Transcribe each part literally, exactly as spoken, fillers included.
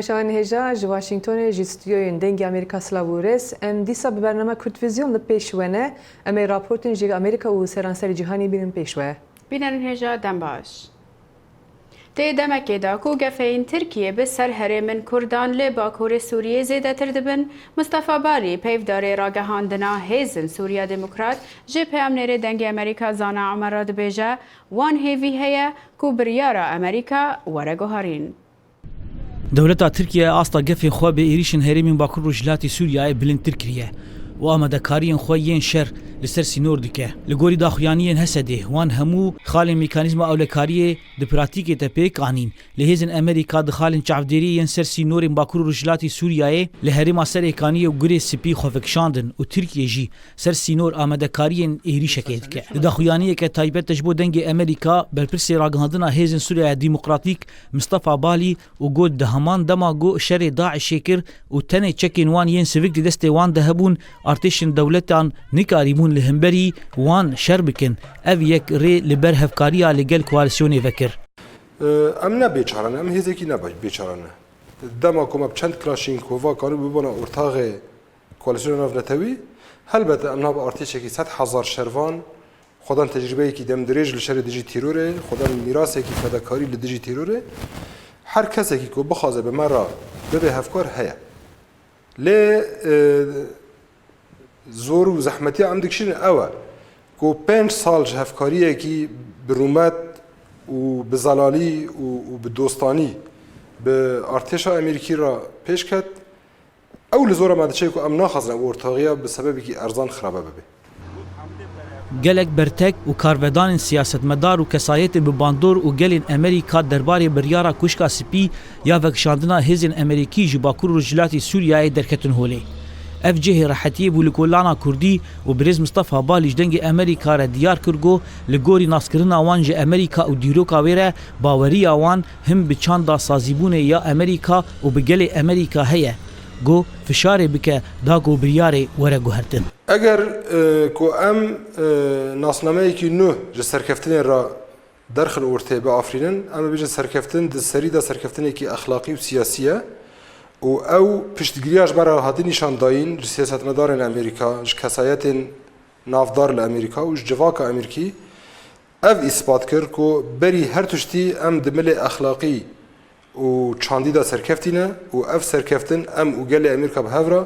Şahin hêja ji Washingtonê, ji stûdyoyên Dengê Amerîka silav û rêz. Em dîsa bi bername Kurd Vizyon li pêş we ne. Em ê raportên ji Amerîka û seranserê cîhanê bînin pêş we. Bînerên hêja, dem baş. Tê demekê de ku gefeyên Tirkiyê bi ser herêmên Kurdan li Bakurê Sûriyê zêdetir dibin, Mistefa Balî, peyvdarê ragihandina Hêzên Sûriya Demokrat, ji peyamnêrê Dengê Amerîka Zana Omer re dibêje, wan hêvî heye ku biryara Amerîka were guherîn. Dewleta Tirkiye asta gefên xwe bi êrîşên herêmên Bakur Rojhilatê Sûriyeyê bilindtir kiriye û amadekariyên xwe yên şer li ser sînor dike. Li gorî daxuyaniyên Hesedê, wan hemû xalên mekanîzma ewlekariyê di pratîkê de pêk anîn. Li hêzên Amerîka di xalên çavdêriyê yên ser sînorên Bakur û Rojhilatê Sûriyeyê, li herêma Serêkaniyê û Gurê Spî xwe vekişandin û Tirkiye jî ser sînor amadekariyên êrîşekê dike. Di daxuyaniyeke taybet de ji bo Dengê Amerîka, berpirsê ragihandina Hêzên Sûriya Demokratîk Mistefa Balî û got, di heman dema ku şerê DAIŞê kir û tenê çekên wan yên sivik di destê wan de hebûn, artêşên dewletan nikarîbûn li hemberî wan şer bikin. Ev yek rê li ber hevkariya li gel koalîsyonê vekir. Em ne bêçare ne, em hêzekî ne bêçare ne. Dema ku me bi çend Klaşînkova karî bibana ortaxê koalîsyona navnetewî, helbet em niha bi artêşekî sed hezar şervan, xwedan tecrûbeyekî demdirêj li şerê dijî terorê, xwedan mîrasekî fedakarî li dijî terorê, her kesekî ku bixwaze bi me re bibe hevkar heye. Lê, e, zor û zehmetiya em dikişînin ew e ku pênc sal ji hevkariyekî bi rûmet û bi zelalî û, û bi dostanî bi artêşa Amerîkî re pêş ket, ew li zora me diçe ku em naxwazin ew ortaxiya bi sebebekî erzan xirabe bibe. Gelek bertek û karvedanên siyasetmedar û kesayetên bi bandor û gelên Amerîka derbarê biryara Kuşka Spî ya vekişandina hêzên Amerîkî ji Bakur û Rojhilatê Sûriyeyê derketin holê. Ev cihê rehetiyê bû li ku Lana Kurdî û birêz Mistefa Balî ji Dengê Amerîka re diyar kir ku li gorî naskirina wan ji Amerîka û dîroka wê re baweriya wan him bi çanda sazîbûnê ya Amerîka û bi gelê Amerîka heye ku fişarê bike da ku biryarê were guhertin. Eger, e, ku em, e, nasnameyekî nû ji serkeftinê re derxin ortê biafirînin, em ê bêjin serkeftin di serî de serkeftinekî exlaqî û siyasî ye û ew piştgiriya ji me re hate nîşan dayîn ji siyasetmedarên Amerîka, ji kesayetên navdar li Amerîka û ji civaka Amerîkî. Ev îspat kir ku berî her tiştî em di milê exlaqî û çandî de serkeftî ne û ev serkeftin em û gelê Amerîka bi hev re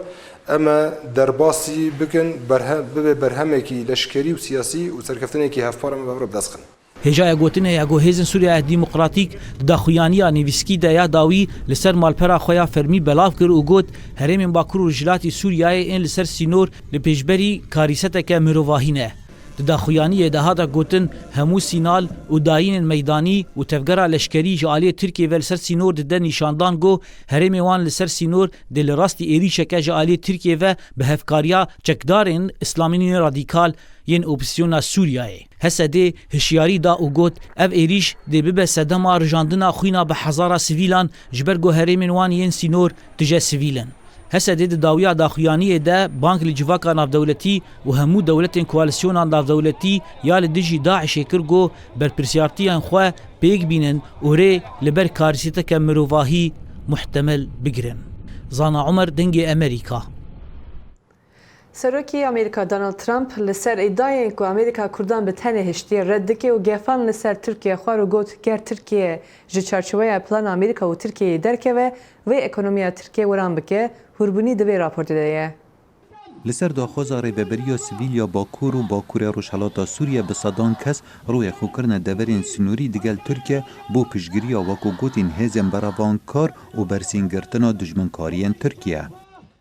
em ê derbasî bikin, berhe-, bibe berhemekî leşkerî û siyasî û serkeftinekî hevpar em ê bi hev re bi dest xin. Hêjaya gotinê ya ku Hêzên Sûriya Demokratîk di daxuyaniya nivîskî de ya dawî li ser malpera xwe ya fermî belav kir û got, herêmên Bakur û Rojhilatî Sûriyeyê ên li ser sînor li pêşberî karîseteke mirovahî ne. Di daxuyaniyê de hate gotin, hemû sînal û dayînên meydanî û tevgera leşkerî ji aliyê Tirkiyê ve li ser sînor dide nîşandan ku herêmê wan li ser sînor dê li rastî êrîşeke ji aliyê Tirkiyê ve bi hevkariya çekdarên îslamî radîkal yên opozîsyona Sûriyeyê. Hesedê hişyarî da û got, ev êrîş dê bibe sedema rijandina xwîna bi hezara sivîlan, ji ber ku herêmên wan yên sînor tije sivîl in. Hesedê di dawiya daxuyaniyê de bang li civaka navdewletî û hemû dewletên koalîsyona navdewletî ya li dijî DAIŞê kir ku berpirsiyartiyên xwe pêk bînin û rê li ber karîseteke mirovahî muhtemel bigirin. Zana Omer, Dengê Amerîka. Serokê Amerîka Donald Trump li ser îdayên ku Amerîka Kurdan bi tenê hiştiye red dike û gefan li ser Tirkiye xwar û got, ger Tirkiye ji çarçoveya plana Amerîka û Tirkiyeyê derkeve, vê ekonomiya Tirkiye wiran bike, hûrbûnî di vê raportê de ye. Li ser daxwaza rêveberiya sivîl ya Bakur û Bakurê Rojhelata Sûriye bi sedan kes rûyê xwe kirine deverên sînorî digel Tirkiye bo piştgiriya wekû gotên hêzên berevankar û bersîngirtina dijminkariyên Tirkiye.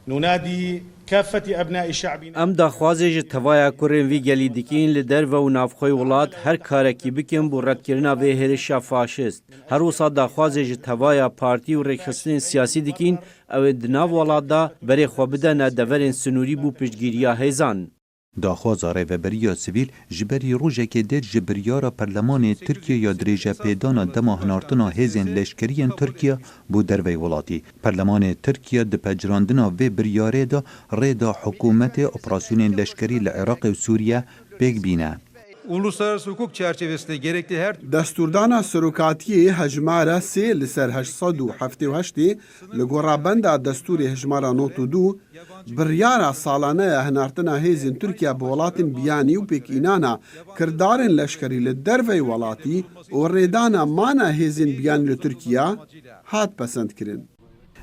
ننادي كافة أبناء شعبنا. Em daxwazê ji tevaya kurên vî gelî dikîn li derve û navxweyê welat her karekî bikin bo redkirina vê hêrişa faşist. Her wisa daxwazê ji tevaya partî û rêkxistinên siyasî dikîn, ew ê di nav welat de berê xwe bidene deverên sinûrî bo piştgiriya hêzan. Daxwaza rêveberiya sivîl ji berî rojekê dêr ji biryara Perlemanê Tirkiye ya dirêjepêdana dema hinartina hêzên leşkerî yên Tirkiye bo derveyî welatî. Perlemanê Tirkiye di pejirandina vê biryarê de rê da hikûmetê operasyonên leşkerî li Iraqê û Sûriye pêk bîne. Uluslararası hukuk çerçevesinde gerekli her Destûrdana serokatiyê hejmara sê li ser heşt sed û heftê û heştê li gora benda destûrê hejmara nod û du, biryara salane ya hinartina hêzên Tirkiye bi welatên biyanî û pêkînana kirdarên leşkerî li derveyî welatî û rêdana mana hêzên biyanî li Tirkiye hat pesendkirin.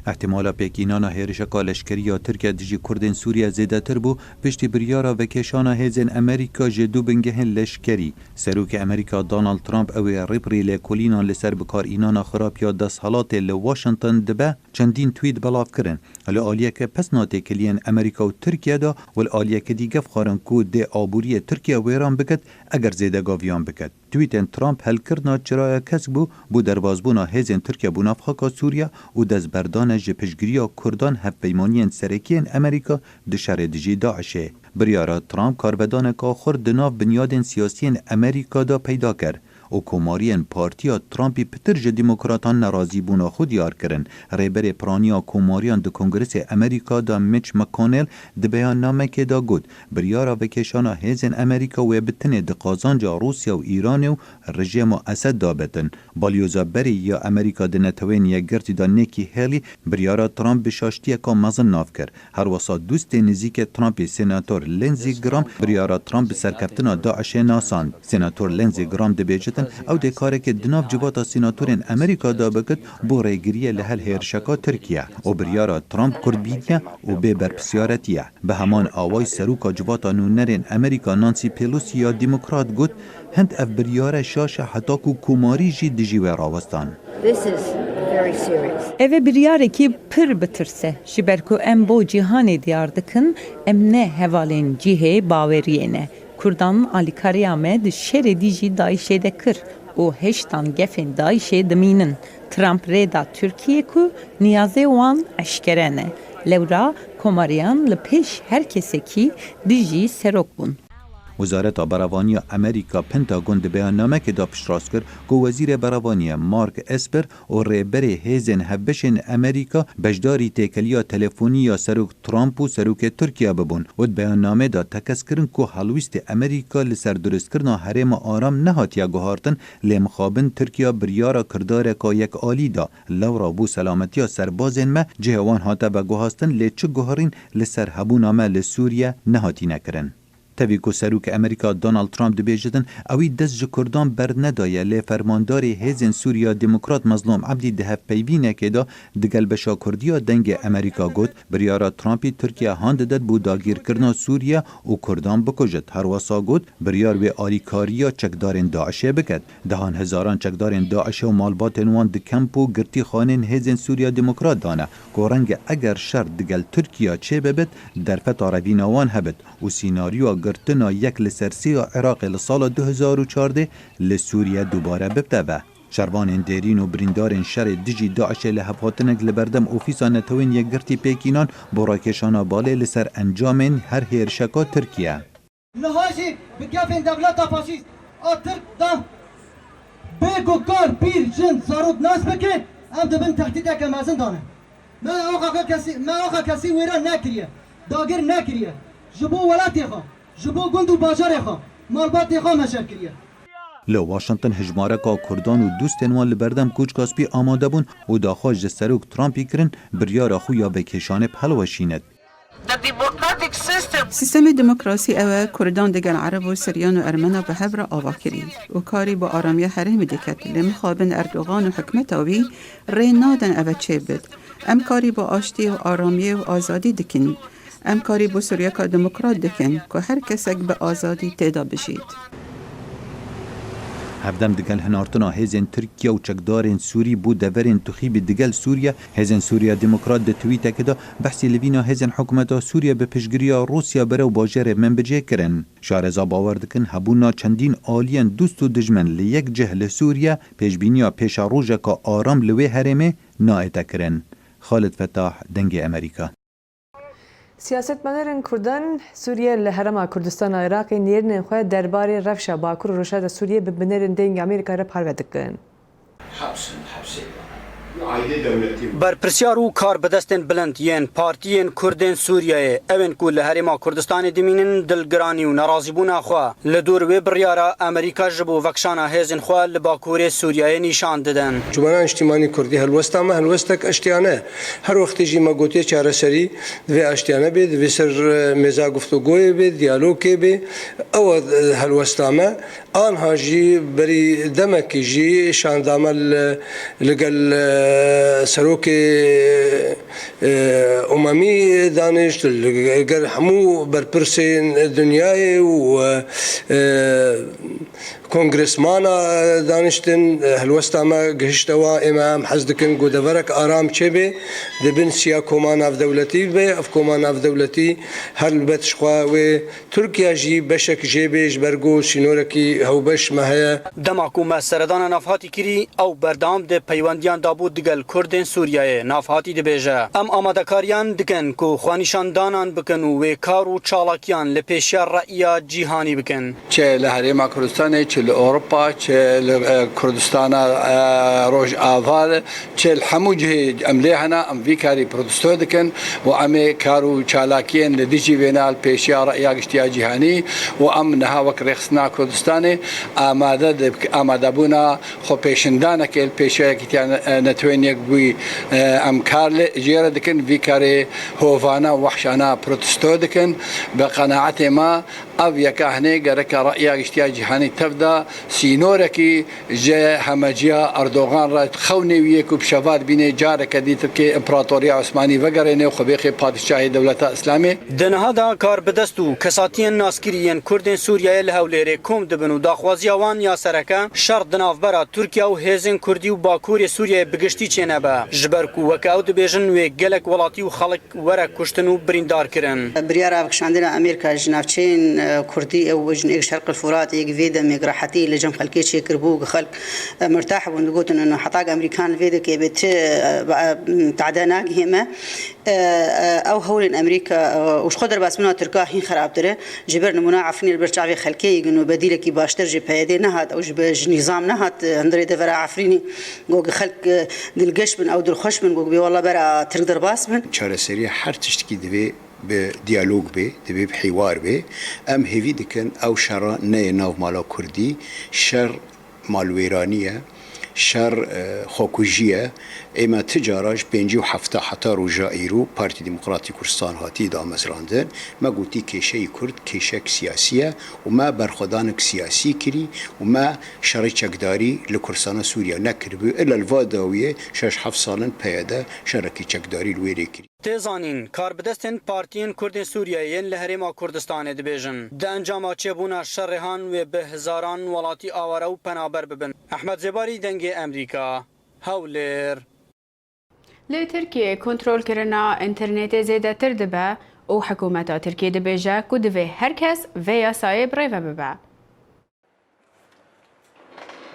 Îhtîmala pêkînana hêrişeka leşkerî ya Tirkiye dijî Kurdên Sûriye zêdetir bû, piştî biryara vekêşana hêzên Amerîka ji du bingehên leşkerî. Serokê Amerîka Donald Trump ew ê rêpirî lêkolînan li ser bikarînana xirab ya desthilatê li Washington dibe çendîn twît belav kirin. Li aliyeke pesna têkiliyên Amerîka û Tirkiye de û li aliyeke dî gef xwarin ku dê aboriyê Tirkiye wêran biket eger zêdegaviyan biket. Twîtên Trump helkirina çiraya kesk bû bo derbazbûna hêzên Tirkiye bo navxaka Sûriye û destberdane ji piştgiriya Kurdan hevpeymaniyên serekî yên Amerîka di şerê dijî DAIŞê. Biryara Trump karvedaneka xurt di nav binyadên siyasî yên Amerîka de peyda kir û komariyên partiya Trumpî pitir ji demokratan nerazîbûna xwe diyar kirin. Rêberê piraniya komariyan di Kongresê Amerîka de Mitch McConnell di beyannamekê de got, biryara vekêşana hêzên Amerîka wê bi tenê di qazanca Rûsya û Îranê û rejêma Esed de bitin. Balyoza berê ya Amerîka di Neteweyên Yekgirtî de Nikki Haley biryara Trump bi şaştiyeka mezin nav kir. Herwesa dostê nizîkê Trumpê Senator Lindsey Graham biryara Trump bi serkeftina DAIŞê nasand. Senator Lindsey Graham dibêjitin, ew dê karekê di nav civata senatorên Amerîka de bikit bo rêgiriyê li hel hêrişeka Tirkiye û biryara Trump kurt bîniye û bê berpirsiyaretiye. Bi heman awayî seroka civata nûnerên Amerîka Nancy Pelosi ya Demokrat got, hind ev biryare şaş e heta ku komarî jî dijî wê rawestan. This is very serious. Ev e biryarekî pir bi tirs e, ji ber ku em bo cîhanê diyar dikin, em ne hevalên cihê baweriyê ne. Kurdan alîkariya me di şerê dijî DAIŞê de kir û hêştan gefên DAIŞê dimînin. Trump rê da Tirkiyê ku niyazê wan eşkere ne. Lewra komariyan li pêş her kesekî dijî serok bûn. Wezareta Berevaniya Amerîka, Pentagon, di beyannamekê de piştrast kir ku Wezîrê Berevaniye Mark Esper û rêberê hêzên hevbeşên Amerîka beşdarî têkiliya telefonî ya Serok Trump û Serokê Tirkiye bibûn û di beyannamê de tekez kirin ku helwîstê Amerîka li ser dirustkirina herêma aram nehatiye guhartin, lê mixabin Tirkiye biryara kirdareka yekalî da. Lewra bo selametiya serbazên me cihê wan hate veguhastin, lê çi guherîn li ser hebûna me li Sûriye nehatîne kirin. Tevî ku Serokê Amerîka Donald Trump dibêjitin, ewî dest ji Kurdan bernedaye, lê fermandarê Hêzên Sûriya Demokrat Mezlûm Ebdî di hevpeyvînekê de digel beşa Kurdî ya Dengê Amerîka got, biryara Trumpî Tirkiye han didet bo dagîrkirina Sûriye û Kurdan bikujit. Herwesa got, biryar wê alîkariya çekdarên DAIŞê biket. Dehan hezaran çekdarên DAIŞê û malbatên wan di kemp û girtîxanên Hêzên Sûriya Demokrat de ne, ku renge eger şer digel Tirkiye çêbibit, derfeta revîna wan hebit û sînaryoya girtina yek li ser sê ya Iraqê li sala du hezar û çardeh li Sûriye dubare bibte ve. Şervanên dêrîn û birîndarên şerê dijî DAIŞê li hevhatinek li berdem Ofîsa Netewên Yekgirtî pêk înan bo rakêşana balê li ser encamên her hêrişeka Tirkiye. Niha jî bi gefên dewleta faşîst a Tirk de bê ku kar, pîr, jin, zarok nas bikin, em di bin tehdîdeke mezin de ne. Me axa kesî, me axa kesî wêran nekiriye, dagir nekiriye. Ji bo welatê xwe, ji bo gund û bajarê xwe, malbatê xwe me şer kiriye. Li Washington hejmareka Kurdan û dostên wan li berdem Koçka Spî amade bûn û daxwaz ji Serok Trumpî kirin, biryara xwe ya vekêşanê bi helweşînit. The democratic system. Sîstemê demokrasî ew e, Kurdan digel Ereb û Siryan û Ermena bi hev re ava kirî û karî bo aramiya herêmê diket. Lê mixabin Erdogan û hikûmeta wî rê nadin ev çêbit. Em karî bo aştî û aramiyê û azadî dikin. Em karî bo Sûriyeka demokrat dikin ku her kesek bi azadî tê de bijît. Hevdem digel hinartina hêzên Tirkiye û çekdarên Sûrî bo deverên tixîbî digel Sûriye, Hêzên Sûriya Demokrat di twîtekê de behsî li vîna hêzên hikûmeta Sûriye bi piştgiriya Rûsya berew bajarê Minbicê kirin. Şareza bawer dikin hebûna çendîn aliyên dost û dijmin li yek cih li Sûriye pêşbîniya pêşerojeka aram li wê herêmê nayête kirin. Xalid Fetah, Dengê Amerîka. Siyasetmedarên Kurdan Sûriye li Herêma Kurdistana Iraqê nêrînên xwe derbarê rewşa Bakur û Rojhilata Sûriyê bi binêrên Dengê Amerîka re parve dikin. Aydê dewletî. Berpirsiyar û karbidestên bilind yên partiyên Kurdên Sûriyeyê, ew ên ku li Herêma Kurdistanê dimînin, dilgiranî û nerazîbûna xwe li dor wê biryara Amerîka ji bo vekişana hêzên xwe li Bakurê Sûriyeyê nîşan didin. Encûmena Niştimanî Kurdî helwesta me helwestek aştiyane. Her wextê jî me gotiye çareserî divê aştiyane bê, divê ser, e, mêza guftûgoyê bê, diyalogê bê. Ew e, helwesta me. Anha jî berî demekî jî şanda me li, li gel, e, serokê, e, umemî danişt, li gel hemû berpirsên dinyayê û, e, e, kongresmana daniştin. Helwesta me gihişte wa, ême em hez dikin ku deverek aram çêbe, di bin siya koma navdewletî be. Ev koma navdewletî her li bet ji xwe wê Tirkiye jî beşek jê bê, ji ber ku sînorekî hewbeş me heye. Dema ku me seredana navhatî kirî, ew berdewam di peywendiyan de bû digel Kurdên Sûriyeyê. Navhatî dibêje, em amadekariyan dikin ku xwenîşandanan bikin û wê kar û çalakiyan li pêşiya reya cîhanî bikin. Çi li Herêma Kurdistanê, çi li Ewropa, çi li, e, Kurdistana, e, Rojava, çi li hemû cihê em lê hene, em vî karî protesto dikin û em ê kar û çalakiyên li dijî vê ne li pêşiya reya giştiya cîhanî û em niha wek Rêxistina Kurdistanê amade di, amadebûna xwepêşindanekê li pêşiya Yekîtiya Ne-, Netewên Yekbûyî, e, em kar li, jê re dikin, vî karê hovana û wehşana protesto dikin. Bi qenaetê me, ev yeka hinê gereke reya giştiya cîhanî tev de sînorekî ji hemeciya Erdogan re xewnê wî yê ku bi şeva dibînê careke dî Tirkiyê împaratoriya Osmanî vegerêne û xwe bêxê padîşahê dewleta Îslamê. Di niha de karbidest û kesatiyên naskirî yên Kurdên Sûriyeyê li Hewlêrê kom dibin û daxwaziya wan ya sereke şer di navbera Tirkiye û hêzên Kurdî û Bakurê Sûriyeyê bi giştî çênebe. Ji ber ku weke ew dibêjin wê gelek welatî û xelk were kuştin û birîndar kirin. Biryara avkişandina Amerîka ji navçeyên, e, Kurdî û ji êk Şerq el Furat, êk vê demê rehetî li cem xelkê çêkiribû, ku xelk, e, murtah bûn, digotin, ino heta ku Amerîkan li vê dekê bê ti, e, ba-, e, tade nagihê me. E, e, ew hewlên Amerîka, e, û ji xwe derbasbûna Tirka hîn xerabtir e. Ji ber nimûna Efrînê li ber çavê xelkê yî gin û bedîlekî baştir ji P Y D nehat, ew ji be-, ji nîzam nehat, e, hundirê devera Efrînê. Got, xelk, e, dilgeş bin, ew dilxweş bin, got, bê wela bera Tirk derbas bin. Çareseriya her tiştekî divê bi diyalog bê, divê bi hîwar bê. Em hêvî dikin ew şera neyê nav mala Kurdî, şer malwêranî ye, şer, e, xwekujî ye. Ê me ti cara ji pêncî û hefta heta roja îro Partî Demokratîk Kurdistan hatî damezrandin. Me gotî kêşeyî Kurd kêşek siyasî ye û me berxwedanek siyasî kirî û me şerê çekdarî li Kurdistana Sûriye nekiribû. Ila li va dawiyê şeş heft sal in P Y D şerekî çekdarî li wê rê kirî. Tê zanîn, karbidestên partiyên Kurdên Sûriyeyê yên li Herêma Kurdistanê dibêjin, di encama çêbûna şerê han wê bi hezaran welatî aware û penaber bibin. Ehmed Zêbarî, Dengê Emerîka, Hewlêr. Li Tirkiyê kontrolkirina înternetê zêdetir dibe û hikûmeta Tirkiyê dibêje ku divê her kes vê yasayê birêve bibe.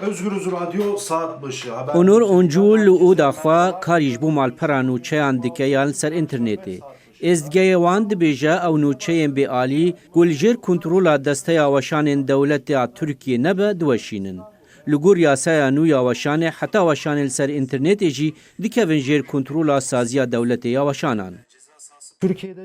Özgürüz Radyo, saat başı. Haber Onur Oncul li oda xwe karî ji bo malpera nûçeyan dike yan li ser înternetê. Êzgeyê wan dibêje ew nûçeyên bêalî ku li jêr kontrola Desteya Weşanên Dewleta Tirkiyê nebe diweşînin. Li gor yasaya nû ya weşanê, heta weşanên li ser înternetê jî dikevin jêr kontrola saziya dewletê ya weşanan.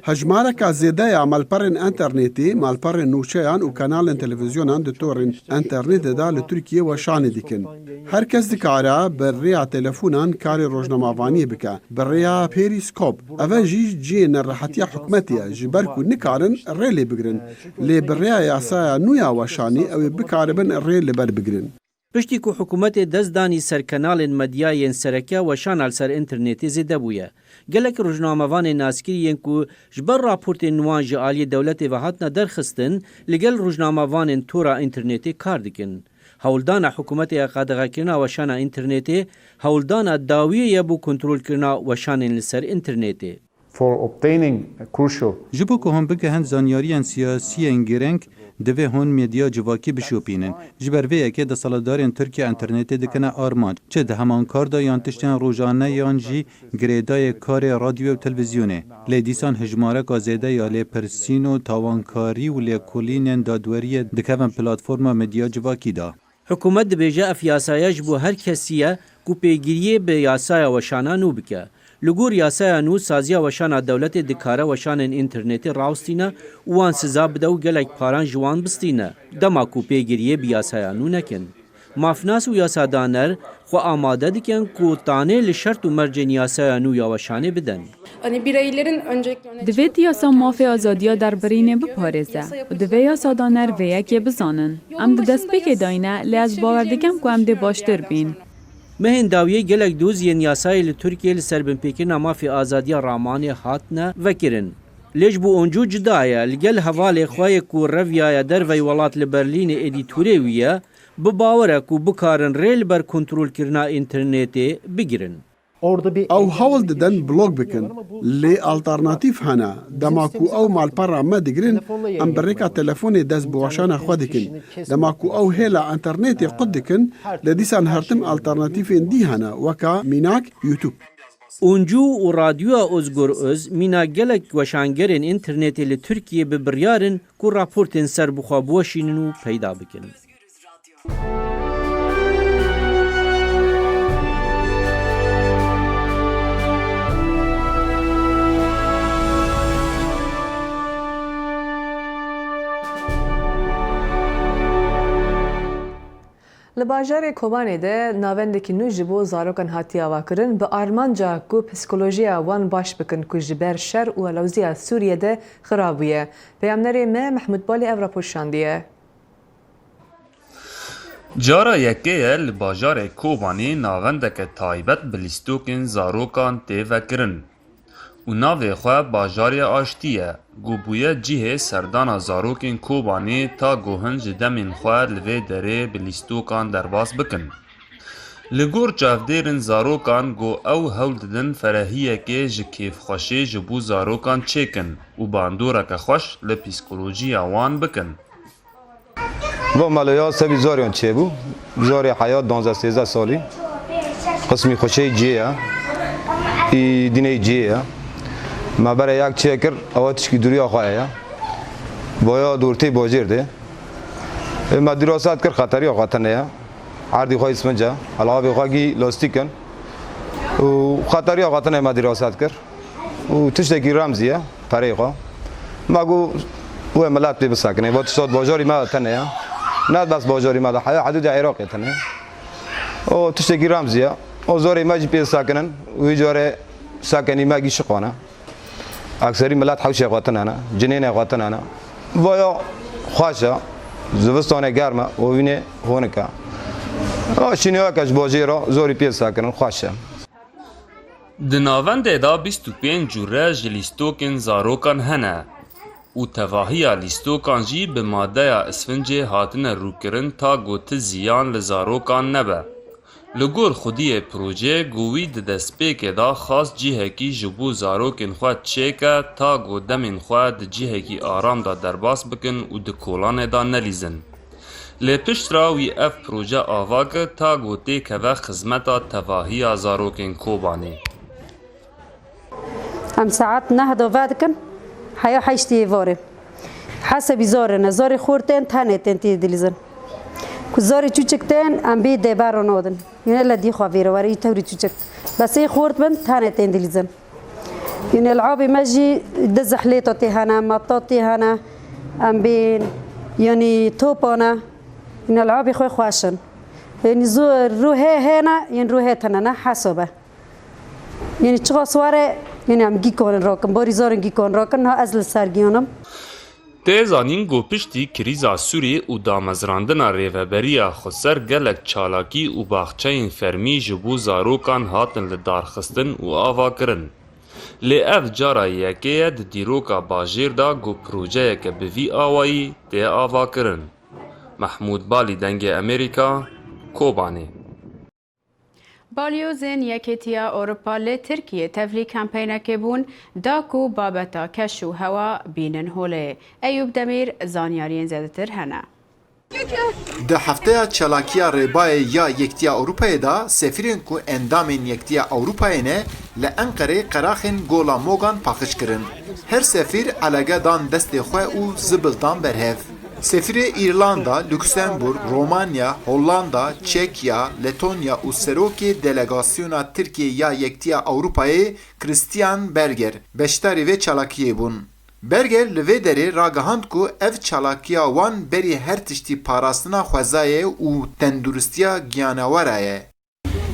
Hejmareka zêde ya malperên înternetê, malperên nûçeyan û kanalên televîzyonan di torên înternetê de li Tirkiyê weşanê dikin. Her kes dikare bi rêya telefonan karê rojnamevaniyê bike, bi rêya Periscope. Eve jî cihê nerehetiya hikûmetê ye, ji ber ku nikarin rê lê bigrin. Lê bi rêya yasaya nû ya weşanê ew ê bikaribin rê li ber bigrin. Piştî ku hikûmetê dest danî ser kanalên medya yên sereke, weşana li ser înternetê zêde bûye. Gelek rojnamevanên naskirî yên ku ji ber raportên wan ji aliyê dewletê ve hatine derxistin, li gel rojnamevanên tora înternetê kar dikin. Hewldana hikûmetê ya qadexekirina weşana înternetê, hewldana dawiyê ye bo kontrolkirina weşanên li ser înternetê. For obtaining crucial Ji bo ku hûn bigihin zanyariyên siyasiyên girîng, divê hûn medya civakî bişopînin. Ji ber vê yekê desthilatdarên Tirkiye înternetê dikine armanc, çi di heman kar de yan tiştên rojane yan jî girêdayê karê radyo û televîzyonê. Lê dîsan hejmareka zêde ya lêpirsîn û tawankarî û lêkolînên dadweriyê dikevin platforma medya civakî de. Hikûmet dibêje ev yasaya ji bo her kesî ye Ku pêgiriyê bi yasaya weşana nû bike. Li gor yasaya nû, saziya weşana dewletê dikare weşanên înternetê rawestîne û wan siza bide û gelek paran ji wan bistîne, dema ku pêgiriyê bi yasaya nû nekin. Mafnas û yasadaner xwe amade dikin ku tanê li şert û mercên yasaya nû ya weşanê bidin. Hani bireylerin öncelikle öne Divê yasa mafê azadiya derbirînê biparêze û divê yasadaner vê yekê bizanin. Em di destpêkê de ne, lê ez bawer dikim ku em dê baştir bîn. Mehên dawiyê gelek doz yên yasayê li Tirkiyê li ser binpêkirina mafê azadiya ramanê hatine vekirin. Lê ji bo Oncu cuda ye, li gel hevalê xwe yê ku reviyaye derveyî welat li Berlînê êdî tûrê wî ye, bi bawer e ku bikarin rê li ber kontrolkirina înternetê bigirin. Ew hewl didin blok bikin, lê alternatîf hene. Dema ku ew malpera me digirin, em bi rêka telefonê dest bi weşana xwe dikin. Dema ku ew hêla înternetê qut dikin, lê dîsan her tim alternatîfên dî hene, weka mînak YouTube. Uncu û Radyoya Ozgur Öz mîna gelek weşangerên înternetê li Tirkiyê bi biryar in ku raportên serbixwe biweşînin û peyda bikin. Li bajarê Kobanê de navendekî nû ji bo zarokan hatiye avakirin, bi armanca ku psîkolojiya wan baş bikin ku ji ber şer û alozîya Sûriyê de xirab bûye. Peyamnerê me Mehmûd Balî ev rapor şandiye. Cara yekê ye li bajarê Kobanê navendeke taybet bi lîstokên zarokan tê vekirin û navê xwe Bajarê Aştî ye, ku bûye cihê serdana zarokên Kobanê ta ku hin ji demên xwe li vê derê bi lîstokan derbas bikin. Li gor çavdêrên zarokan ku ew hewl didin ferehiyekê ji kêfxweşê ji bo zarokan çêkin û bandoreke xweş li psîkolojiya wan bikin. Va meleya sebî zariyan çêbû. Zarê heyat danzdeh sêzdeh salî. Qismî xweşeyî cihê ye. Î dîneyî cihê ye. Me berê yek çêkir, ewa tişkî dûriya xwe ye. Vaya dortê bajêr de. Ê me dîrasat kir xeteriya xwe tene ye. Erdî xwe îsfinc e. Helqavê xwe gî lastîk in. Û xeteriya xwe tene me dîrasat kir. Û tiştekî remzî ye, pereyê xwe. Me got, wê milet pê bisekine. Va tişta bajarî me de tene ye. Ne bes bajarî me de, heya hidûdê Iraqê tene. O tiştekî remzî ye. O zorê me jî pê sekinin. Wî carê sekenî me gî şiqane. Ekserî milet hewşê xwe tine ne, cinênê xwe tine ne. Vaya xweş e. Zivistanê germ e, o wînê honik e. O şîniyake ji bajêra zorî pê sekinin, xweş e. Di navendê de bîst û pênc cure ji lîstokên zarokan hene û tevahiya lîstokan jî bi madeya isfincê hatine rûkirin ta ku ti ziyan li zarokan nebe. Li gor xwediyê proje ku wî di destpêkê de xwest cihekî ji bo zarokên xwe çêke ta ku demên xwe di cihekî aram de derbas bikin û di kolanê de nelîzin. Lê piştre wî ev proje ava kir ta ku têkeve xizmeta tevahiya zarokên Kobanê. Em saet neh de vedikin, heya heştê êvarê. Hesebî zarê ne, zarê xort tên, tenê tên tê dilîzin. Ku zarê çûçik tên, em bê dê ber û nadin. Yine le dî xwe vêre were, î tewrî çûçik. Bes ê xort bin, tenê tên dilîzin. Yine li abê me jî di zihlêta tê hene, mata tê hene, em bên, yanî topa ne. Yine li abê xwe xweş in. Yanî zû rû hê hê ne, yên rû hê tine ne, hesobe. Yanî çiqas were, yanî em gîkon rakin, borî zarên gîkon rakin, ha ez li ser giyanim. Tê zanîn ku piştî krîza Sûriyê û damezrandina rêveberiya xweser gelek çalakî û baxçeyên fermî ji bo zarokan hatin li dar xistin û ava kirin. Lê ev cara yekê ye di dîroka bajêr de ku projeyeke bi vî awayî tê ava kirin. Mehmûd Balî, Dengê Amerîka, Kobanê. Balyozên Yekîtiya Ewropa li Tirkiyê tevlî kampeynekê bûn, da ku babeta keş û hewa bînin holê. Eyûp Demîr zanyariyên zêdetir hene. Di hefteya çalakiya rêbayê ya Yekîtiya Ewropayê de sefîrên ku endamên Yekîtiya Ewropayê ne li Enqereyê qeraxên Gola Mogan paqij kirin. Her sefîr elege dan destê xwe û zibil dan ber hev. Sefîrê Îrlanda, Luksemburg, Romanya, Hollanda, Çekya, Letonya û serokê delegasyona Tirkiyê ya Yektiya Ewropayê Christian Berger beşdarî vê çalakiyê bûn. Berger li vê derê ragihand ku ev çalakiya wan berî her tiştî parastina xwezayê û tenduristiya giyanewera ye.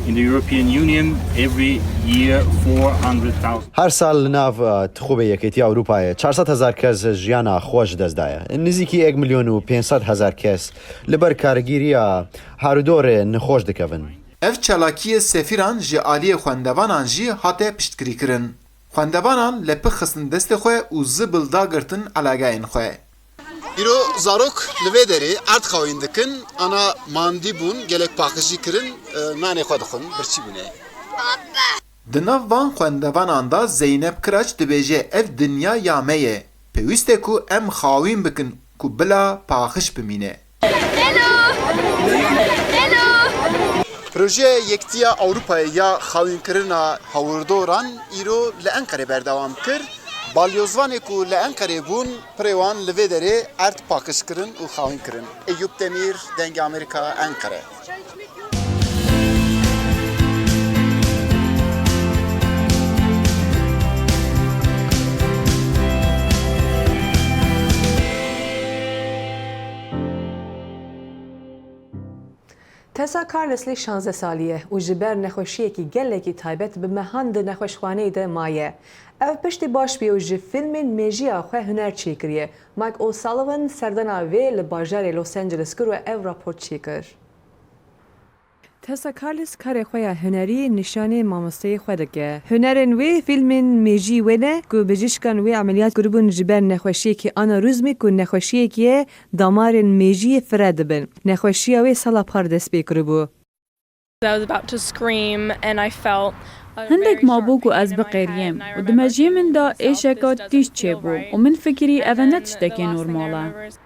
In the European Union, every year, four hundred thousand. Her sal li nav, e, tixûbê Yekêtiya Ewropayê çar sed hezar kes jiyana xwe ji dest daye. Nizîkî yek milyon û pênc sed hezar kes li ber kargêriya harûdorê nexweş dikevin. Ev çalakiyê sefîran ji aliyê xwendevanan jî hate piştgirîkirin. Xwendevanan lepik xistin destê xwe û zibil dagirtin elagayên xwe. Îro zarok li vê derê erd xawîn dikin, ana mandî bûn, gelek paqijî kirin, e, nanê xwe dixwin, birçî bûne. Di nav van xwendevanan de Zeynep Kiraç dibêje, ev dinya ya me ye. Pêwîst e ku em xawîn bikin ku bila paqij bimîne. Projeya Yektiya Ewropayê ya xawînkirina hawirdoran îro li Enqerê berdewam kir. Balyozvanê ku li Enqerê bûn, pirê wan li vê derê erd paqij kirin û xawîn kirin. Eyûp Demîr, Dengê Amerîka, Enqere. Tessa Carlisle şazdeh salî ye û ji ber nexweşiyekî gelekî taybet bi mehan di nexweşxaneyê de maye. Ev piştî baş bûye û ji fîlmên mêjiya xwe huner çêkiriye. Mike O'Sullivan serdana wê li bajarê Los Angeles kir û ev rapor çêkir. Tessa Carlisle karê xwe ya hunerî nîşanê mamosteyê xwe dike. Hunerên wê fîlmên mêjî wê ne ku bijîşkan wê emeliyat kiribûn ji ber nexweşiyekî anorîzmî ku nexweşiyekî ye damarên mêjiyê fire dibin. Nexweşiya wê sala par dest pê kiribû. I was about to scream and I felt a Hindek very mabû sharp ku ez pain in my biqêriyim head and I û di remember mejiyê thinking min to de myself, êşeka "This doesn't tîj feel çêbû right." Û min fikirî, "Eve ne tiştekî normal e." And then the next thing I remember is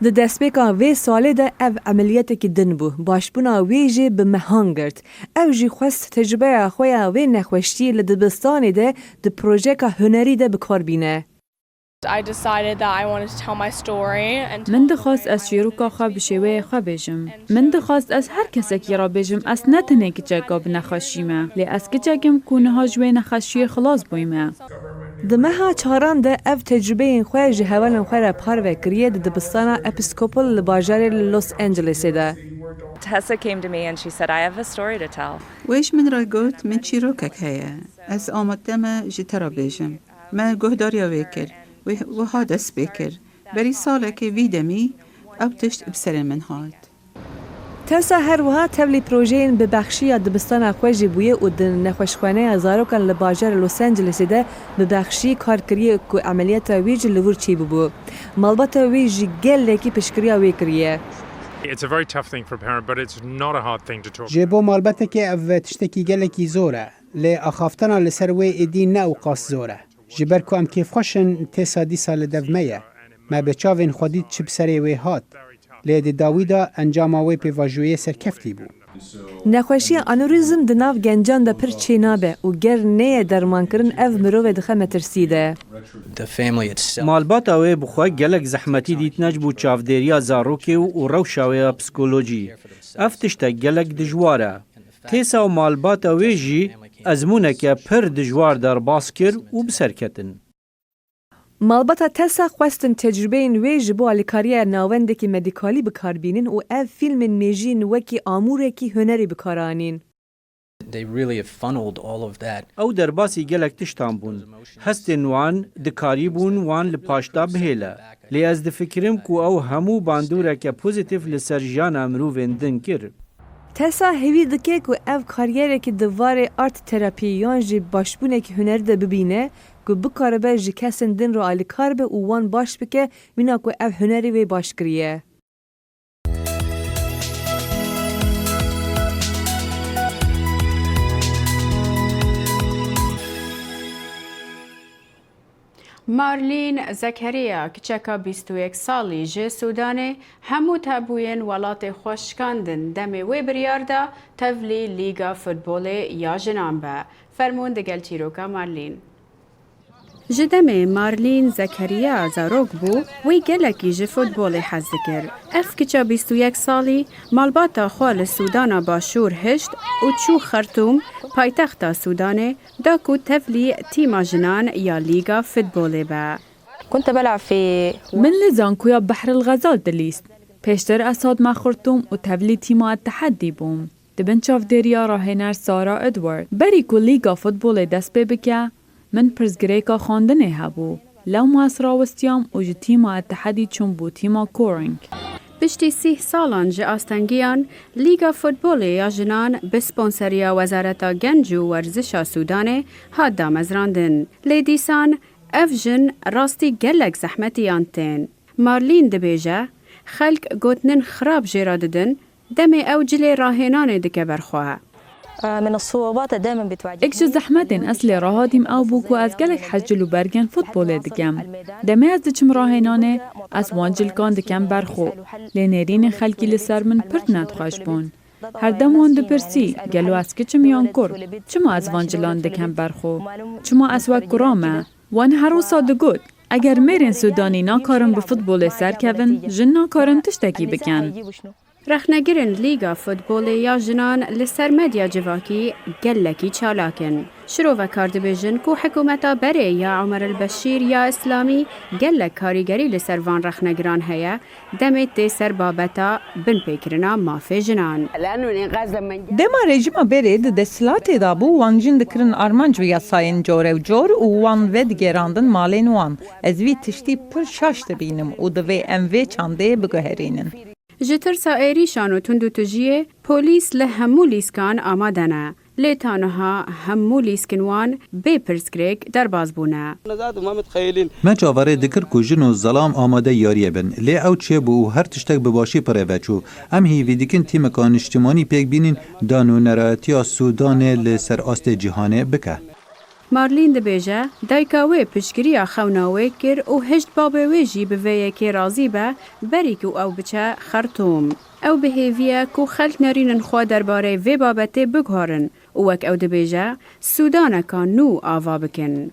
Di destpêka vê salê de ev emeliyatekî din bû. Başbûna wê jî bi mehan girt. Ew jî xwest tecrûbeya xwe ya wê nexweşiyê li dibistanê de di projeka hunerî de bi kar bîne. I decided that I wanted to tell my story and tell Min dixwest ez çîroka xwe bi şêweyê xwe bêjim. Min dixwest ez her kesekî re bêjim, ez ne tenê kiçeka bi nexweşî me, lê ez kiçek im ku niha ji wê nexweşiyê xilas bûyme. Di meha çaran de ev tecrûbeyên xwe ji hevalên xwe re parve kiriye di dibistana Episcopal li bajarê Los Angelesê de. Tessa came to me and she said, "I have a story to tell." Wê ji min re got, "Min çîrokek heye. Ez amade me ji te re bêjim." Me guhdariya wê kir. Wê wiha dest pê kir. Berî salekê vî demî ew tişt bi serê min hat. Tessa her wiha tevlî projeyên bi bexşî ya dibistana xwe jî bûye û di nexweşxaneya zarokan li bajarê Los Angelesê de bi bexşî kar kiriye ku emeliyata wî jî li wir çêbûbû. Malbata wî jî gelekî piştgiriya wê kiriye. It's a very tough thing for a parent, but it's not a hard thing to talk Ji about. Bo malbatekê ev tiştekî gelekî zor e, lê axaftina li ser wê êdî ne ewqas zor e. Ji ber ku em kêfxweş in, Tessa dîsa li dev me ye. Me bi çavên xwe dît çi bi serê wê hat. Lê di dawî de encama wê pêvajoyê serkeftî bû. Nexweşiya anorîzm di nav gencan de pir çênabe û ger neyê dermankirin ev mirovê dixe metirsî de. The family itself. Malbata wê bi xwe gelek zehmetî dîtine ji bo çavdêriya zarokê û, û rewşa wê ya psîkolojî. Ev tiştek gelek dijwar e. Tessa û malbata wê jî ezmûneke pir dijwar derbas kir û bi ser ketin. Malbata Tessa xwestin tecrûbeyên wê ji bo alîkariya navendekî medîkalî bi kar bînin û ev fîlmên mêjiyên wekî amûrekî hunerî bi kar anîn. They really have funneled all of that. Ew derbasî gelek tiştan bûn. Hestên wan dikarîbûn wan li paş de bihêle. Lê ez difikirim ku ew hemû bandoreke pozîtîf li ser jiyana mirovên din kir. Tessa hêvî dike ku ev karyerekî di warê art terapî yan jî başbûnekî hunerî de bibîne, ku bikaribe ji kesên din re alîkar be û wan baş bike, mîna ku ev hunerî wê baş kiriye. Marlîn Zekeriya, kiçeka bîst û yek salî ji Sûdanê, hemû tebûyên welatê xwe şikandin, demê wê biryar da tevlî Lîga Futbolê ya Jinan be. Fermûn digel çîroka Marlîn. Ji demê Marlene Zekeriya zarok bû, wî gelekî ji futbolê hez dikir. Ev kiça bîst û yek salî malbata xwe li Sûdana Başûr hişt û çû Xertûm, paytexta Sûdanê, da ku tevlî tîma jinan ya Lîga Futbolê be. كنت بلعب في Min li Zankoya Behr el Xezal dilîst. Pêştir ez hatime Xertûm û tevlî tîma Ittihadî bûm. Di bin çavdêriya rahêner Sara Edward. Berî ku Lîga Futbolê dest pê bike, min pirsgirêka xwendinê hebû. Lewma ez rawestiyam û ji tîma Ittihadî çûm bû tîma Koring. Piştî sîh salan ji astengiyan, Lîga Futbolê ya Jinan bi sponseriya Wezareta Genc û Werzişa Sûdanê hat damezrandin. Lê dîsan ev jin rastî gelek zehmetiyan tên. Marlene dibêje, xelk gotinên xirab jê re didin, demê ew cilê rahênanê dike ber xwe. من الصعوبات دائما بتواجهني. Yek ji zehmetên ez lê re hatîm ew bû ku ez gelek hez cil û bergên futbolê dikem. Demê ez diçim rahênanê, ez wan cilkan dikem ber xwe. Lê nêrînên xelkî li ser min pir nedixweş bûn. Herdem wan dipirsî, gelo ez kiç im yan kur? Çima ez van cilan dikem ber xwe? Çima ez wek kura me? Wan her wisa digot, eger mêrên Sûdanî nakarin bi futbolê serkevin, jin nakarin tiştekî bikin. Rexnegirên Lîga Futbolê ya Jinan li ser medya civakî gelekî çalak in. Şirovekar dibêjin ku hikûmeta berê ya Omer el Beşîr ya Îslamî gelek karîgerî li ser van rexnegiran heye, demê tê ser babeta binpêkirina mafê jinan. Dema rejîma berê di desthilatê de bû, wan jin dikirin armanc bi yasayên cor û cor û wan vedigêrandin malên wan. Ez vî tiştî pir şaş dibînim û divê em vê çandê biguherînin. Ji tirsa êrîşan û tundûtijiyê, polîs li hemû lîskan amade ne. Lê ta niha hemû lîskin wan bê pirsgirêk derbas bûne. Me çaverê dikir ku jin û zelam amade yariyê bin, lê ew çêbû û her tiştek bi başî pir ê veçû. Em hîvî dikin tîmeka niştimanî pêk bînin da nûnerayetiya Sûdanê li ser astê cîhanê bike. Marlene dibêje, dayika wê piştgiriya xewna wê kir û hişt babê wê jî bi vê yekê razî be, berî ku ew biçe Xertûm. Ew bi hêvî ye ku xelk nerînên xwe derbarê vê babetê biguherin û wek ew dibêje, Sûdaneka nû ava bikin.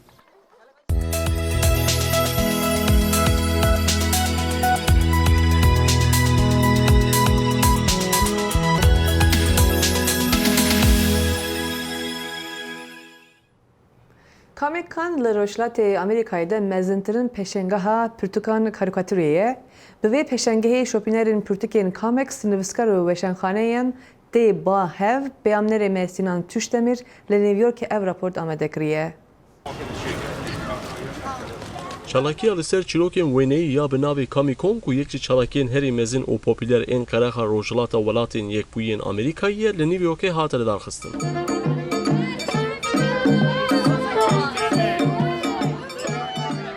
Comic Con li Rojhilatê Amerîkayê de mezintirin pêşengeha pirtûkan karîkatûrê ye. Bi vê pêşengehê şopînerên pirtûkên comics, nivîskar û weşanxaneyên tê ba hev. Peyamnerê me Sînan Tûşdemîr li New Yorkê ev raport amade kiriye. Çalakiya li ser çîrokên wêneyî ya bi navê Comic Con ku yek ji çalakiyên herî mezin û popûler ên qerexa Rojhilata Welatên Yekbûyî yên Amerîkayê ye, li New Yorkê hate lidarxistin.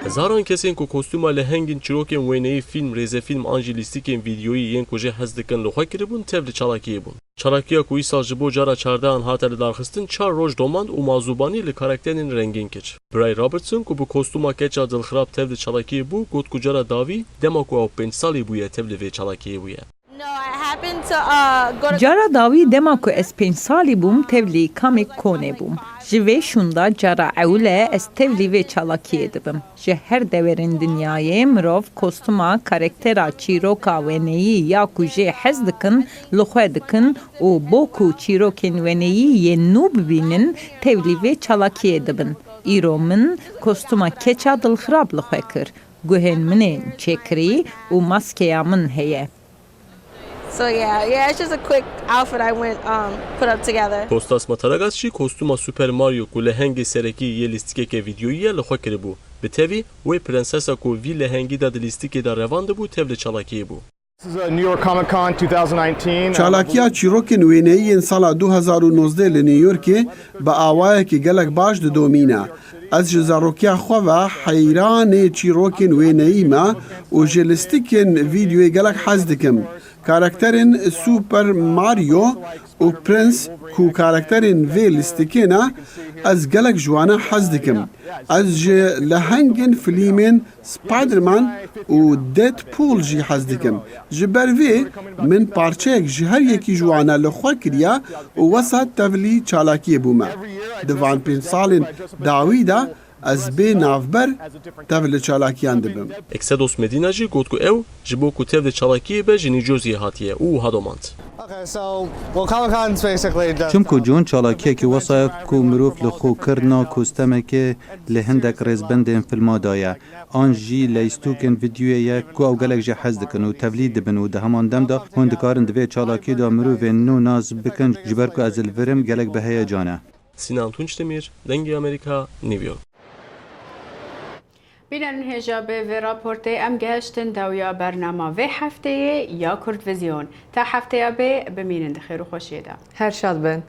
Hezaran kesên ku kostûma lehengên çîrokên wêneyî, fîlm, rêzefîlm an jî lîstikên vîdyoyî yên ku jê hez dikin li xwe kiribûn, tev li çalakiyê bûn. Çalakiya ku îsal ji bo cara çardehan hate lidarxistin, çar roj domand û mazûbanî li karakterên rengîn kir. Bray Robertson ku bi kostûma keça dilxirab tev li çalakiyê bû, got ku cara dawî dema ku ew pênc salî bûye tev li vê çalakiyê bûye. No, I happened to, uh, go to Cara dawî dema ku ez pênc salî bûm, tevlî Comic Conê bûm. Ji vê şûnda cara ewil e ez tevlî vê çalakiyê dibim. Ji her deverên dinyayê mirov kostuma karaktera çîroka wêneyî ya ku jê hez dikin, li xwe dikin û bo ku çîrokên wêneyî yên nû bibînin, tevlî vê çalakiyê dibin. Îro min kostuma keça dilxirab li xwe kir. Guhên min ên çêkirî û maskeya min heye. So yeah, yeah, it's just a quick outfit I went, um, put up together. Kostas Mataragas jî kostûma Super Mario ku lehengê serekî yê lîstikeke vîdyoyî ye li xwe kiribû. Bi tevî, wê prensesa ku vî lehengî de di lîstikê de revandibû tev li çalakiyê bû. This is a New York Comic Con two thousand nineteen. Çalakiya çîrokên wêneyî yên sala du hezar û nozdeh li New Yorkê bi awayekî gelek baş didomîne. Ez ji zarokiya xwe ve heyranê çîrokên wêneyî me û ji lîstikên vîdyoyê gelek hez dikim. Karakterên Super Mario û Prince ku karakterên vê lîstikê ne, ez gelek ji wana hez dikim. Ez ji lehengên filîmên Spider-Man û Deadpool jî hez dikim. Ji ber vê min parçeyek ji her yekî ji wana li xwe kiriye û wesa tevlî çalakiyê bûme. Di van pênc salên dawî de Ez bê navber tev li çalakiyan dibim. Eksedos Medîna jî got ku ew ji bo ku tev di çalakiyê be ji New Jerseyê hatiye û wiha domand. Çimku John çalakiyekî wesa ye ku mirov li xwe kirina ku stemeke li hindek rêzbendên filma de ye. An jî leystokên vîdyoyê ye ku ew gelek jê hez dikin û tevlî dibin û di heman dem de hûn dikarin di vê çalakiyê de mirovên nû nas bikin, ji ber ku ez li vir im gelek bi heyecan e. Sinan Tunçdemir, Dengê Amerîka, New York. Bînerên hêja, bi vê raportê em gehiştin dawiya bernama vê hefteyê ya Kurdvizyon. Ta hefteya bê, bimînin di xêr û xweşiyê de. Her şad bin.